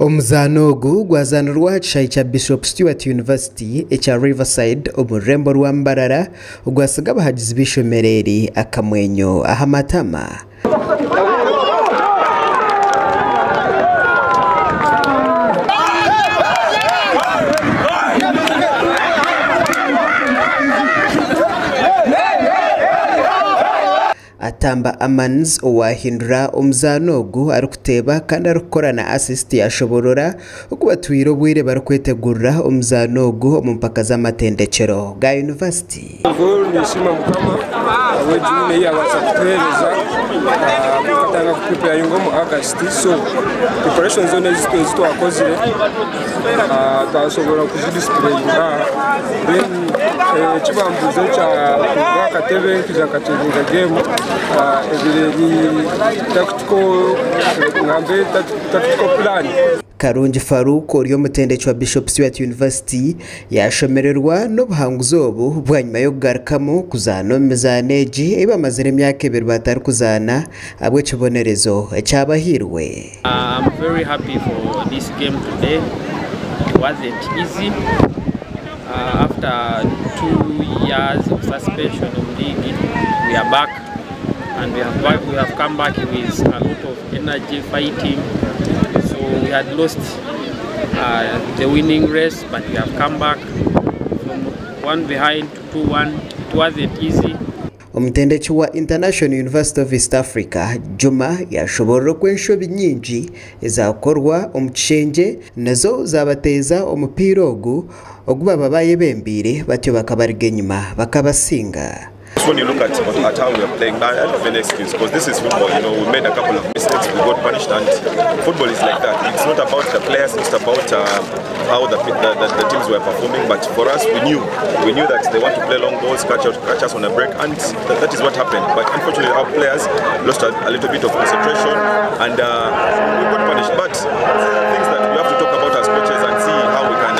Omuzaano ogu gwazaanirwa aha kishaayi kya Bishop Stuart University ekya Riverside omu rurembo rwa Mbarara gwatsiga abahagizi b'eishomero eri akamwenyo aha matama. Atamba Amans owaahindura omuzaano ogu arikuteeba kandi arikukora na asisiti yaashoboorora oku batwire obwire barikwetegurira omuzaano ogu omu mpaka z'amatendekyero ga yunivasiti. Goal ninsiima mukama ahabw'egi win ei yabaasa kutuheereza tukatandika kupreparinga omu August so preparation zoona ezi twakozire twasobora kuzidisipureyinga aha then eki bambuuza ekya kuruga aha katebe nkaija nkacenjinga geemu ebaire eri tactical ngambe tactical plan. Karungi Farouk ori omutendeki wa Bishop Stuart University yaashemererwa n'obuhanguzi obu bwanyima y'okugarukamu kuzaana omu mizaano egi ei bamazire emyaka ebiri batarikuzaana ahabw'ekibonerezo ekyabahairwe. I'm very happy for this game today. It wasn't easy. After 2 years of suspension in league, we are back and we have come back with a lot of energy fighting. So we had lost the winning race, but we have come back from one behind to 2-1. It wasn't easy. Omutendeki wa International University of East Africa, Juma yashoborora oku enshobi nyingi ezakorwa omu kishengye nazo zabateeza omupiira ogu ogu baba bayebembeire batyo bakabariga enyima bakabasinga. When you look at how we are playing, I don't have any excuse because this is football. We made a couple of mistakes, we got punished, and football is like that. It's not about the players, it's about how the teams were performing. But for us, we knew that they want to play long balls, catch us on a break, and that is what happened. But unfortunately, our players lost a little bit of concentration, and we got punished. But things that we have to talk about as coaches and see how we can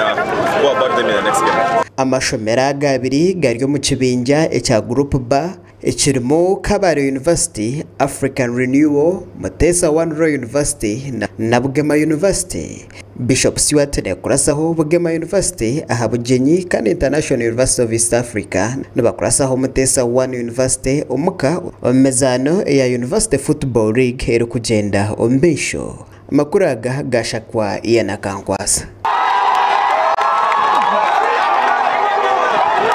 go about them in the next game. Amashomero aga abiri gari omu kibinja ekya Group B ekirimu Kabale University, African Renewal, Mutesa One Royal University na Bugema University. Bishop Stuart nekurasaho Bugema University aha bugyenyi kandi International University of East Africa nibakurasaho Mutesa One University omuka omu mizaano eya University Football League erikugyenda omu maisho. Amakuru aga gashakwa Ian Akankwasa.